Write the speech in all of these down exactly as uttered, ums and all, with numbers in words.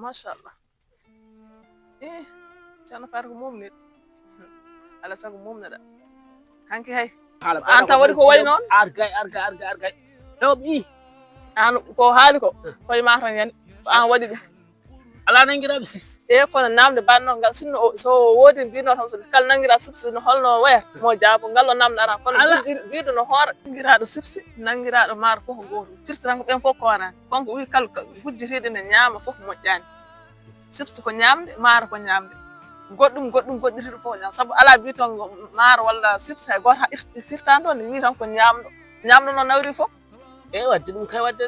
Machallah. Eh, Ceerno Faati ko mumniɗo. Alaa sago mumnoɗaa. Hanki hay. An tan waɗi ko wayi noon. Argay, argay, argay, argay. Ɗo mi. An ko haali ko, koye ma tan yani. Ko an waɗi ɗum. Alaa nanngiraa ɓe sipsi. E kono namde banno ngal, sinno o, so woodi mbino tan, so kala nanngiraa sipsi no holno waya, mo jaabo ngal o namdo ara. Kono gujjiri mbiɗo no hoora. Nanngiraaɗo sipsi, nanngiraaɗo maaro fof ko gootum. Firti tan ko ɓen fof koorani. Kanko wi kala gujjitiiɗo ne ñaama fof moƴƴaani. Sipsi ko ñaamde, maaro ko ñaamde. Goɗɗum, goɗɗum, goɗɗitiiɗo fof ko ñaam. Sabu alaa mbiɗo maaro walla sipsi hay gooto firtaani ɗoon, ne wi tan ko ñaamɗo. Ñaamɗo noon nawri fof. E wadde ɗum kay wadde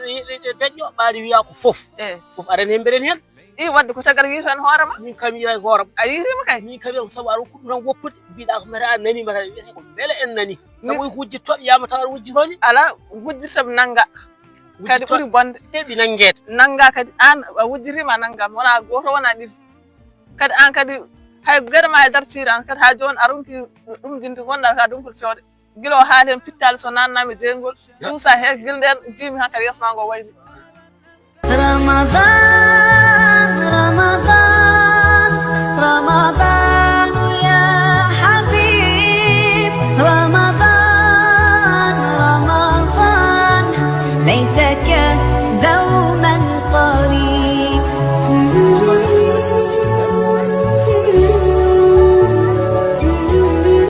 deƴƴo ɓaari wiya ko fof. E fof aren heen mbeɗen heen. I wadde ko caggal yiito heen hoore ma. Min kam yiita hoore ma. A yiitima kay. Min kam ko sabu aɗa ɗum tan woppude mbiɗa ko mata a nani mata wiyata ko mbele en nani. Sabu hujji toɓ yama tawa wujji toon. Ala wujji sabu nannga. Kadi ɓuri bonde. Eɓi nanngeede. Nannga kadi an a wujjiriima a nannga wona gooto wona ɗiɗi. Kadi an kadi hay gere ma e dartiiɗo an kadi haa jooni a ronki ɗum jindi wonɗa ka dunkol fewde. Gila o haali heen pittaali so naatnaama e jeyngol, tuusa he gila ndeen njiimi hankadi yeeso maa ngoo wayni. Ramadan, Ramadan, Ramadan ya habib, Ramadan, Ramadan, laytaka dawman qarib.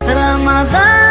Ramadan.